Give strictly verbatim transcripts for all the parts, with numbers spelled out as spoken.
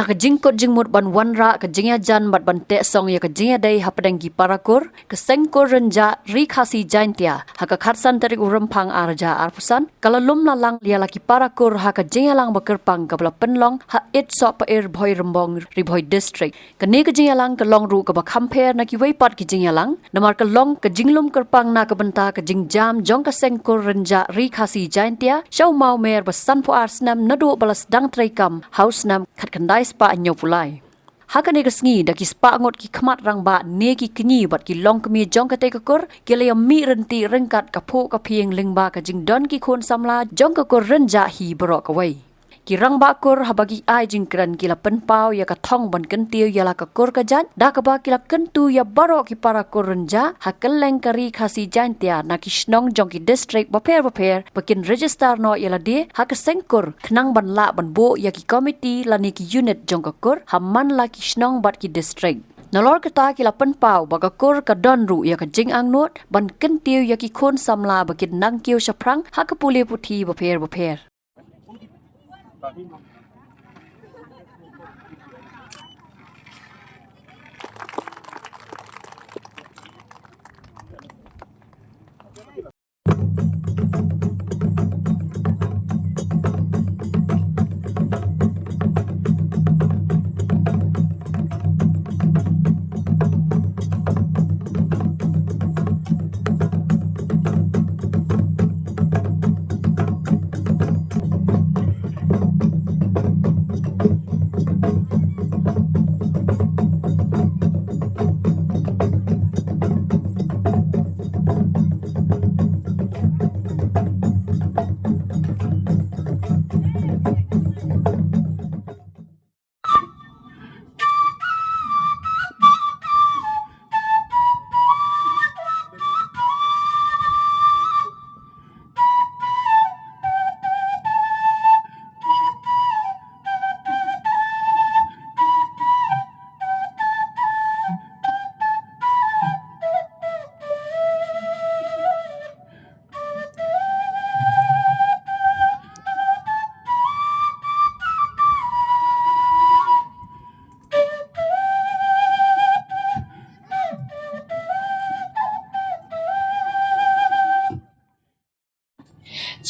Na ka jingkut jingmut ban wanrah ka jingïajan bad ban teh song ïa ka jingïadei hapdeng ki para kur, ka Seng Kur Rynjah Ri Khasi Jaintia, ha ka khatsan tarik u Rymphang ar hajar arphew san, ka la lum la lang ïa la ki para kur ha ka jingïalang ba kyrpang kaba la pynlong ha Ïtsohpyir Bhoirymbong, Ri Bhoi District. Kane ka jingïalang ka long ruh kaba kham pher na kiwei pat ki jingïalang, namar ka long ka jinglum kyrpang na ka bynta ka jingjam jong ka Seng Kur Rynjah Ri Khasi Jaintia sha u mawmer ba sanphew ar snem naduh ba la sdang treikam ha u snem khatkhyndai spah hynñiewphew lai. Ha kane ka sngi, da ki spah ngut ki khmat rangbah ne ki kñi bad ki longkmie jong katei ka kur, ki la ïa mih ryntih ryngkat ka phuh ka phieng lyngba ka jingdon ki khun samla jong ka kur Rynjah hi baroh kawei. Ki rangbah kur haba ki ai jingkren ki la pynpaw ïa ka thong ban kyntiew ïa la ka kur ka jait, da kaba ki la kyntu ïa baroh ki para kur Rynjah ha kylleng ka Ri Khasi Jaintia na ki shnong jong ki district bapher bapher ba kin register noh ïa lade ha ka Seng Kur, khnang ban lah ban buh ïa ki komiti lane ki unit jong ka kur ha man la ki shnong bad ki district. Nalor kata, ki la pynpaw ba ka kur ka don ruh ïa ka jingangnud ban kyntiew ïa ki khun samla ba kin nang kiew shaphrang ha ka pule puthi bapher bapher.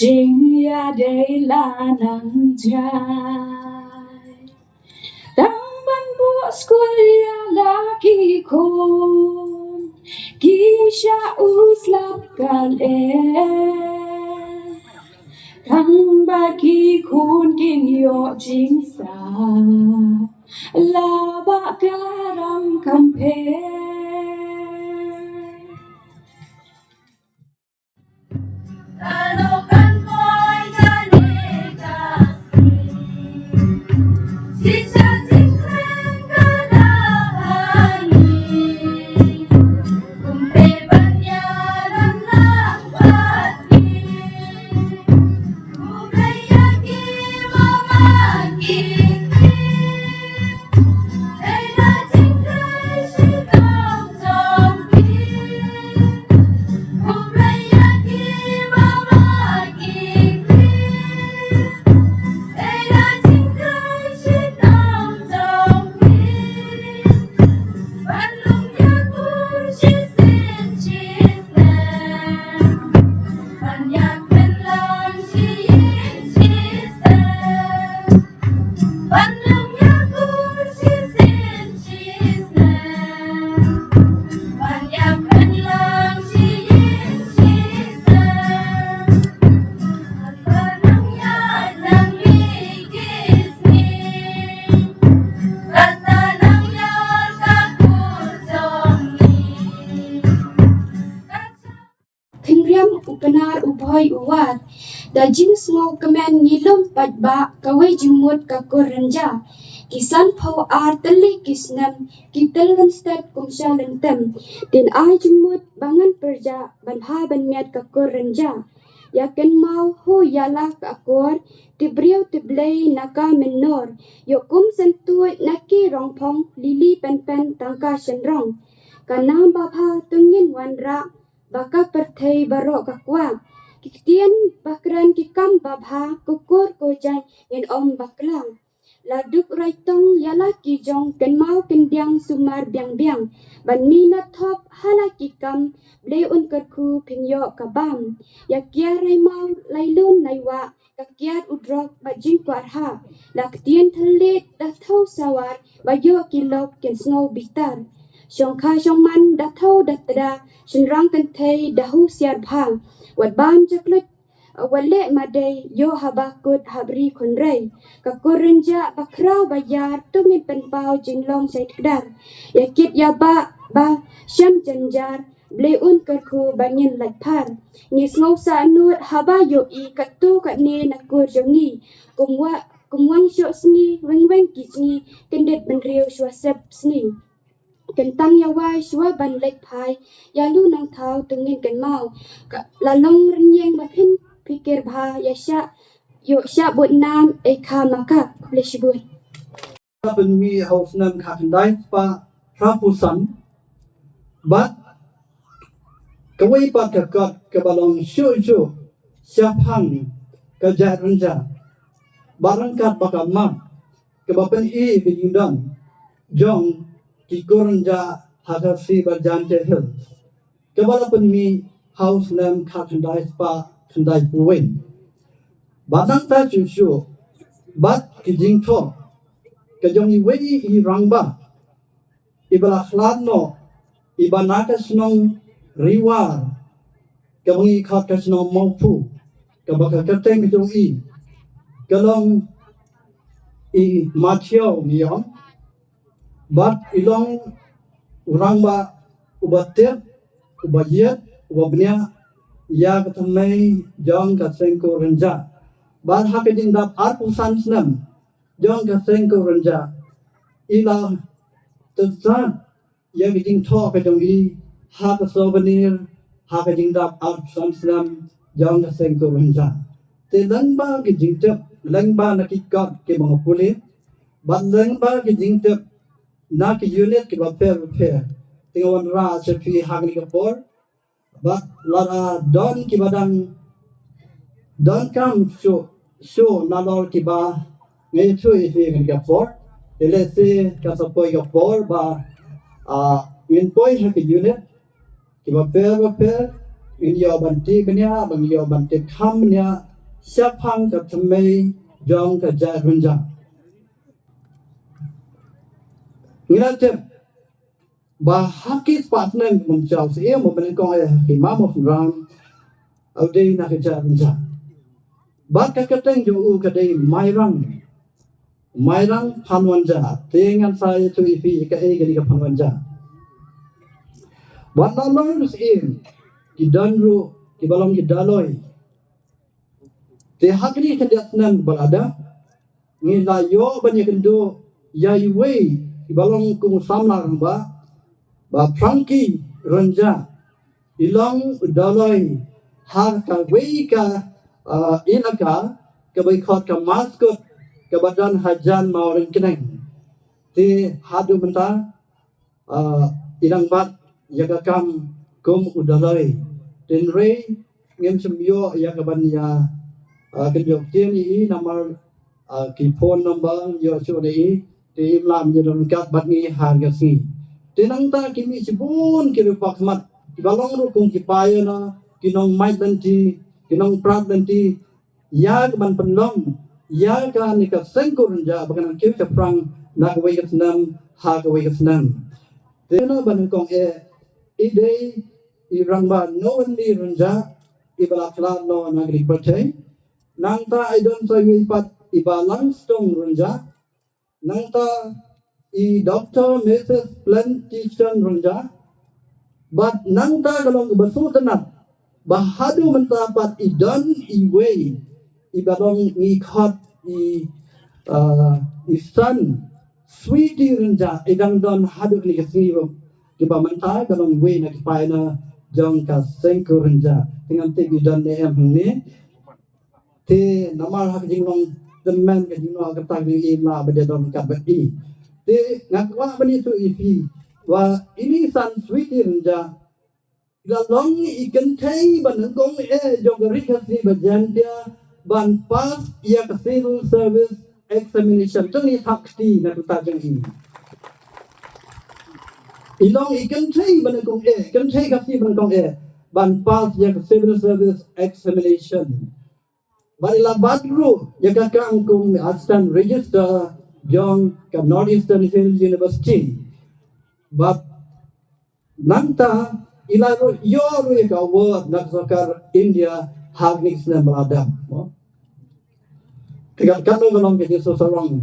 Jingïadei la nang jai. Tang ban buh skul ïa la ki khun, ki shah u slap kal eh. Tang ba ki khun kin ïoh jingstad, la ba ka ram kam pher. Khynriam u Pnar u Bhoi u War. Da jingsngewkmen ngi lum paidbah kawei jingmut ka kur Rynjah. Ki sanphew ar tylli ki snem ki tell rynsted kum sha lyntem. Kin ai jingmut ba ngan pyrjah ban bha ban miat ka kur Rynjah. Ïa kynmaw ho ïa la ka akor, te briew te Blei na ka mynnor. Ïoh kum syntuid na ki rongphong, lili penpen tang ka shynrong. Ka nam babha to ngin wanrah, ba ka pyrthei baroh ka kwah. Ki ktien ba kren ki kam babha, ko kur ko jaiñ ngin ym bakla. La duk raitong ïa la ki jong kynmaw kyndiang sumar biang biang. Ban mih na thop ha la ki kam, Blei un kyrkhu phin ïoh ka bam. Ïa kiar rai maw lai lum lai wah, ka kiad u drok bad jingkwah ha. La ktien thylliej da thaw sawar, ba ïoh ki lok kin sngew bitar. Shongkha shongman da thaw da tda, shynrang kynthei da husiar bha. Wat bam jaklut, wat leh madei, ïoh haba kut hap ri khun rei. Ka kur rynjah ba khraw ba ïar, to ngin pynpaw jinglong shai tdar. Ïa kit ïa ba, ba shem jynjar, Blei un kyrkhu ba ngin lait phar. Ngi sngew sah nud haba ïohi katto katne na kur jong ngi. Kum wa, kum wang shoh sngi, weng weng ki sngi, kyndit bynriew shuwa sep sngi. Kyntang ïa wai shuwa ban leit phai, ïa lu nongthaw to ngin kynmaw. Ka, la long rynïeng ba phin pyrkhat bha, ïa shah, ïoh shah bud nam, ei kha ma ka. Khublei shibun. Ka pynmih ha u snem khatkhyndai spah hynriewphew san. Bad kawei pat ka kot kaba long shuh shuh shaphang ka jaid Rynjah. Bad ryngkat bad ka map kaba pyni ka jingdon jong ki kur Rynjah ha Khasi bad Jaintia Hills. Kaba la pynmih ha u snem khatkhyndai spah khyndaiphew wei. Bad nangta shuh shuh bad ki jingthoh ka jong iwei i rangbah iba la khlad noh, iba na ka shnong Riwar, kaba ngi khot ka shnong Mawphu, kaba ka kyrteng ka jong i ka long i Mathiaw Ngion. Bad i long u rangbah uba tip, uba ïeit, uba bniah ïa ka thymmei jong ka seng kur Rynjah. Bad ha ka jingdap arphew san snem jong ka seng kur Rynjah, i la tyrsad ïa ka jingthoh ka jong i ha ka souvenir ha ka jingdap arphew san snem jong ka seng kur Rynjah. Te lyngba ki jingtip, lyngba na ki kot kiba nga pule, bad lyngba ki jingtip na ki unit kiba pher bapher, te nga wanrah sha phi ha kane ka por. Bad lada don kiba dang donkam shuh shuh nalor kiba nga ïathuh ïa phi ha kane ka por, te lehse ka sa poi ka por ba, ah, ngin poi ha ki unit kiba pher bapher, ngin ïoh ban tip bniah, ban ïoh ban tip kham bniah shaphang ka thymmei jong ka jaid Rynjah. Ngi la tip ba ha ki spah snem mynta, sha u siem ba nyngkong eh ha ki mam u synran, u dei na ka jaid Rynjah. Bad ka kyrteng jong u ka dei Mairang, Mairang Phanwanjah. Te ngan sa ïathuh ïa phi kaei kane ka Phanwanjah. Bad nalor u siem ki don ruh kiba long ki Dolloi. Te ha kine ki khyndiat snem ba la dep, ngi la ïoh ban ïakynduh ïa iwei iba long kum u samla rangbah, Bah Frankie Rynjah. I long u Dolloi ha kawei ka, ah, elaka kaba i khot ka Maskut, kaba don hajan Mawryngkneng. Te haduh mynta, ah, i dang bat ïa ka kam kum u Dolloi. Hynrei ngim shym ïoh ïa ka ban ïa, ah, kynjoh ktien ïa i namar, ah, ki phone number ïoh shuh na i, te im lah ban ïa don ryngkat bad ngi ha kane ka sngi. Te nangta ki mih shibun ki riewpaw khmat kiba long ruh kum ki pioneer, ki nongmait lynti, ki nongprat lynti, ïa ka ban pynlong ïa kane ka seng kur Rynjah ba kan nang kiew shaphrang na kawei ka snem ha kawei ka snem. Te na ba nyngkong eh i dei i rangbah Nowenli Rynjah iba la khlad noh na ka ri pyrthei. Nangta i don sa iwei pat i Bah Langstong Rynjah. Nangta i Doctor Mrs Plantation Rynjah. Bad nangta ka long kaba sngewtynnat ba haduh mynta pat i don iwei iba long ngi khot i, ah, i San Sweety Rynjah, i dang don haduh kane ka sngi. Kiba mynta ka long iwei na ki pioneer jong ka seng kur Rynjah. Te ngam tip i don ne em hangne. Te namar ha ka jinglong tymmen ka jingnoh ka tang ïa i, ma ba dei don ka ba i. Te nga kwah ban ïathuh ïa phi ba ine i San Sweety Rynjah i la long i kynthei ba nyngkong eh jong ka ri Khasi bad Jaintia ban pass ïa ka civil service examination, to ngi thap kti na ka bynta jong i. I long i kynthei ba nyngkong eh, kynthei Khasi ba nyngkong eh ban pass ïa ka civil service examination. Bad i la bat ruh ïa ka kam kum assistant registrar jong ka North Eastern Hill University. Bad nangta i la ruh ïoh ruh ïa ka award na ka sorkar India ha kine ki snem ba la dep. Te katno ka long ka jingsngewsarong.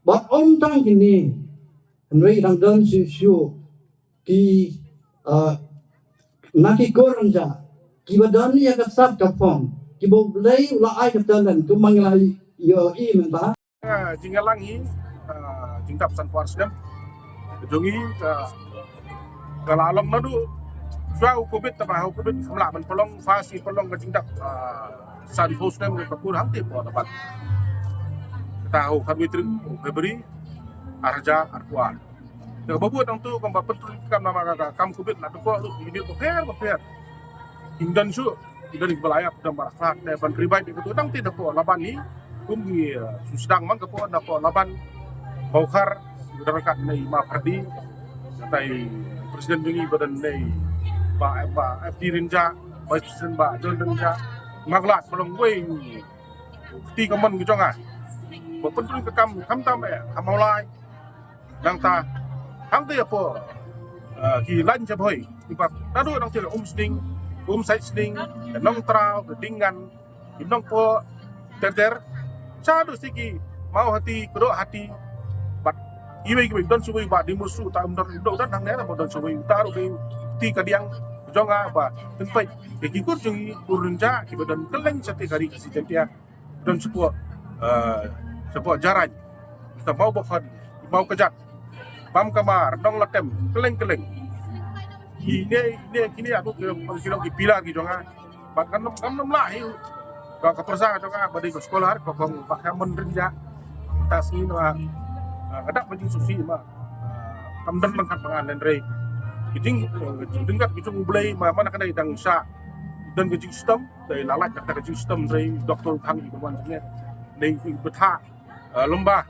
Bad ym tang kine, hynrei dang don shuh shuh ki, ah, na ki kur rynjah kiba don ïa ka sap ka phong, kiba U Blei u la ai ka talent kumba ngi la ïohi mynta. Ah, jingïalang hi, ah, jingdap san phew ar snem jong ngi, ka, ka la long naduh shuwa u Covid, tangba ha u Covid kam lah ban pynlong, first ngi pynlong ka jingdap, ah, san phew snem ka kur hangtei hapoh Laban. Kata ha u khatwei tarik u February ar hajar arphew ar. Te kaba bud nangtu kumba pyntrei kam namar ka kam Covid la dep ruh ki unit bapher bapher. Kim don shuh, ki don kiba la ïap, don ba la khlad, te ban revive ïa katu dang te da hapoh Laban hi. Kum ki, eh, shu sdang man ka pud da hapoh Laban, Bawkhar, da ryngkat ne i Ma Phardi, kata i president jong ngi ba don ne i Bah, Bah F D Rynjah, vice president Bah John Rynjah, ma ka lad ba long wei kti kamon ki jong nga ba pyntrei ka kam, khamtam eh ha Mawlai. Nangta hangtei hapoh, eh, ki lain Jabhoi, kiba naduh nangtei Umsning, Umsaitsning, Nongtraw, Dingngan, ki Nongpoh, ter ter, shaduh sha ki Mawhati, Kdonghati, bad iwei kiba don shuh wei ba Dimursuk, ta um don, don, don hangne ba don shuh wei, ta ruh ki kti kadiang jong nga ba pynpait ïa ki kur jong ngi, kur rynjah kiba don kylleng shatei ka ri Khasi Jaiñtia. Don shapoh, eh, shapoh Jarain, shapoh Mawbakhon, Mawkajat, Bamkamar, Nonglatem, kylleng kylleng. Kine, kine, kine ruh ki, ki long ki pillar ki jong nga. Bad kan nym, kan nym lah hi ka, ka pyrsa jong nga ba dei ka scholar, ka kong Bah Khamon Rynjah. Mynta sngi nga, eh, nga dap ban jingsngewsih ma, eh, kam don ryngkat ma nga, hynrei ki jing, eh, jingdonbok ki jong U Blei, ma, ma na ka dei dang shah don ka jingshitom. Te la lait kata ka jingshitom, hynrei doktor u khang i ban wan jingeh. Dei i bthah, eh, lymba.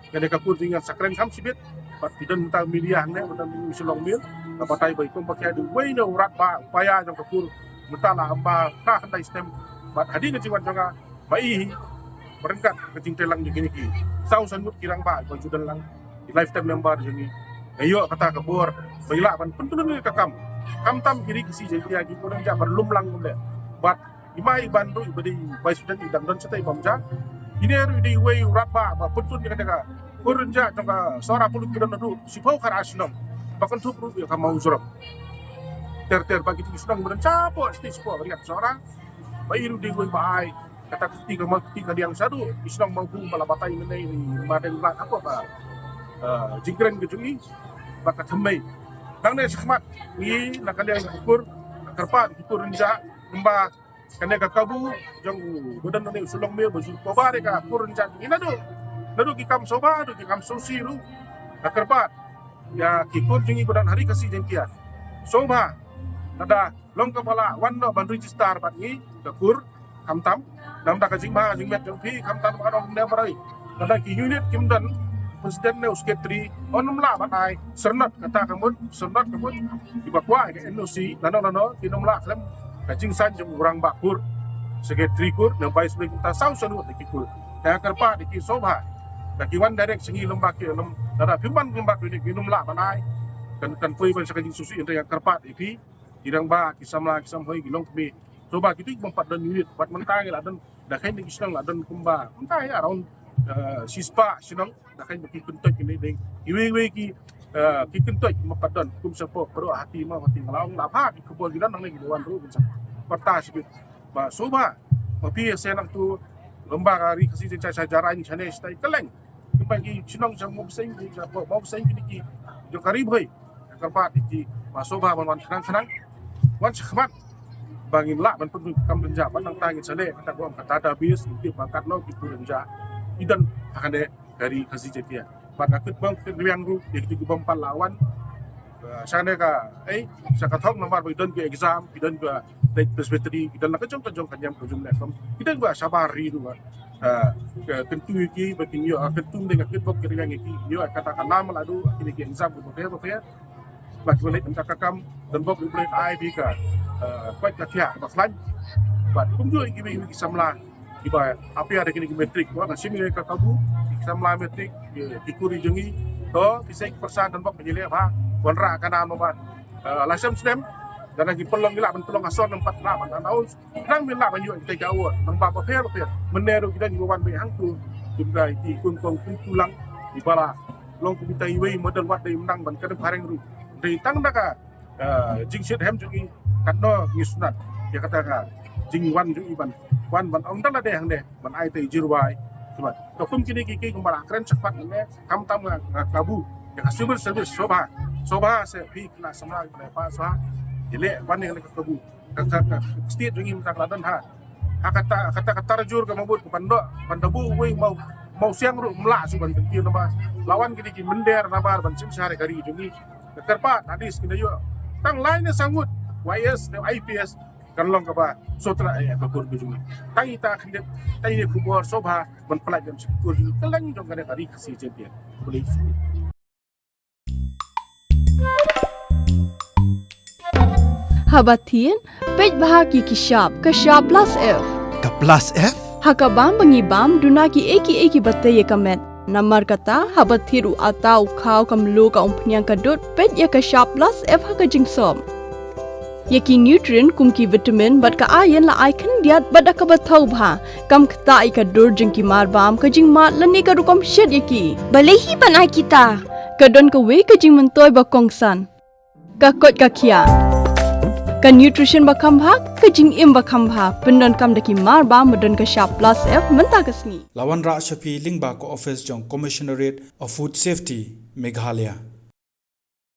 Kane ka kur jong ngi ngan sa kren kham shibit. Bad ki don mynta media hangne, mynta u Shalong Mail, la batai ba i Kong Pakhia dei uwei na u rangbah, u paia jong ka kur. Mynta la ïamba phra khyndai snem. Bad hadien ka jingwan jong nga, ba i hi ryngkat ka jingtrei lang jong kine ki saw san ngut ki rangbah ba ju don lang, ki lifetime member jong ngi. Nga ïoh kata ka bor ba i lah ban pyntrei ïa ka kam. Khamtam ki ri Khasi Jaiñtia, ki kur rynjah ban lum lang kumne. Bad i Ma Iban ruh ba dei vice president i dang don shatei bym ja. Ine ruh i dei uwei u rangbah ba pyntrei ïa kata ka kur rynjah jong ka Sohra, pynlut ki don naduh shiphew khatar shnong. Ba kynthup ruh ïa ka Mawjrong, ter ter, ba ki dei ki shnong ba don shapoh shatei shapoh ri ka Sohra. Ba i ruh dei uwei ba ai kata ka kti ka, ma kti kadiang shaduh ki shnong Mawbung ba la batai mynne i Ma Deng Blat hapoh ka, eh, jingkren ka jong ngi bad ka thymmei. Nangne shakhmat ngi na ka liang ka kur, kyrpad ki kur rynjah, kumba kane ka kabu jong u ba don nangne u Shalong Mail ba ju cover ïa ka kur rynjah jong ngi naduh, naduh ki kam sngewbha, naduh ki kam sngewsih ruh. Nga kyrpad ïa ki kur jong ngi ba don ha ri Khasi Jaiñtia, sngewbha, lada long kaba lah, wan noh ban register bad ngi ka kur, khamtam. Namar da ka jingbha jingmiat jong phi, khamtam ba ka dang dep rai. Lada ki unit kim don president ne u secretary, ym lah ban ai, syrnod kata ka mut, syrnod ka mut. Kiba kwah ka N O C, lano lano, kin ym lah khlem ka jingsain jong u rangbah kur, secretary kur, ne vice president, kumta saw san ngut ki kur. Te nga kyrpad ïa ki, sngewbha, da ki wan direct sha ngi, lymba ki, lym, lada phim wan lymba ki, kin ym lah ban ai. Kan, kan poi ban sha ka jingsngewsih, hynrei nga kyrpad ïa phi, ki rangbah, ki samla, ki samhoi, ki longkmie. Sngewbha kito kibym pat don unit, bad mynta ngi la don, da kheiñ ki shnong la don kumba, mynta hi around, eh, shispah shnong, da kheiñ ba ki kyntoit kine dei iwei iwei ki, eh, ki kyntoit kibym pat don, kum shapoh Kdonghati, Mawhati, nga la ong la bha ki khubor ki don nangne, kiba wan ruh kin sa pyrta shibit. Ba sngewbha, ba phi ïa seng nangtu, lymba ka ri Khasi Jaiñtia sha Jarain, shane shatai kylleng. Kumba ki shnong sha Mawbseiñ, ki shapoh Mawbseiñ, kine ki jong ka Ri Bhoi. Kyrpad ïa ki, ba sngewbha ban wan khnang khnang, wan shakhmat, ba ngin lah ban pynrung kam rynjah. Bad nangta ngin sa leh kata ka, kata database, ngin tip ba katno ki kur rynjah ki don ha kane ka ri Khasi Jaiñtia. Bad nga kwah ban kyrpad ruh ïa kito kibym pat lah wan, eh, sha kane ka, eh, sha ka thong, namar ba ki don ki exam, ki don ki, eh, presbytery, ki don la ka jong ka jong ka niam ka jong leh kam, ki don ba shabar ri ruh. ka kyntu ïa ki ba kin ïoh, ka kyntu dei ka kitbok ki riang ïa ki ïoh kata ka nam la du kine ki exam ki bapher bapher. Ba ki leit mynta ka kam, don bok u Blei ai bha ka, eh, koit ka khiah ba khlaiñ. Bad kumjuh ïa ki ba ki samla kiba appear da kine ki matric, ba nga shim ïa ka kabu, ki samla matric, ki, ki kur jong ngi. To ki sei ki pyrsa don bok ba ki leh bha, wanrah ka nam ba, eh, la shem snem, dang ki pynlong, ngi lah ban pynlong ka sor nampat lah ban announce. Nang min lah ban ïoh kita ki award, nang ba bapher bapher. Mynne ruh ki don kiba wan beit hangtu, kiba dei ki kong kong kyntu lang, kiba la long kum kita iwei model wat dei mynta ban kynduh phareng ruh. Dei tang da ka, eh, jingshit hem jong ngi, katno ngi sngewtynnat ïa kata ka jingwan jong ngi ban wan ban ong da lade hangne ban ai te i jingrwai. Sngewbha to kum kine ki ki kumba la kren shakhmat mynne, khamtam nga, nga kabu ïa ka civil service. Sngewbha, sngewbha se phi khynnah samla, khynnah paidbah, ïaleh ban ïa ka kabu. Ka, ka, ka state jong ngi mynta ka la don ha, ha kata, kata, kata tarjur ka mabud ka ban da, ban da buh uwei maw, maw siang ruh ym lah shuh ban kyntiew namar la wan kine ki mynder namar ban shim share ka ri jong ngi. Ka kyrpad hadien ki da ïoh tang lai ne saw ngut Y S ne I P S, kan long kaba sngewtynnat ïa ka kur ka jong ngi. Tang ita khyndiat, tang ïa ka khubor sngewbha ban pynlait ïa ka kur jong ngi, ka lang jong kane ka ri Khasi Jaintia. Khublei shibun. Haba thied, peit bha ki ki shap, ka shap plus F. Ka plus F? Ha ka bam ba ngi bam, duna kiei kiei kiba tei ïa ka met. Namar kata, haba thied u atta, u khaw, ka mluh, ka umphniang, ka dud, peit ïa ka shap plus F ha ka jingsop. Ïa ki nutrient kum ki vitamin bad ka iron la ai khyndiat bad da kaba thaw bha. Kam ktah ïa ka dur jong ki mar bam, ka jingmad lane ka rukom shet ïa ki. Balei hi ban ai kita? Ka don kawei ka jingmyntoi ba kongsan. Ka koit ka khiah. Ka nutrition ba kham bha, ka jingim ba kham bha. Pyndonkam da ki mar bam ba don ka shap plus F mynta ka sngi. La wanrah sha phi lyngba ka office jong Commissionerate of Food Safety, Meghalaya.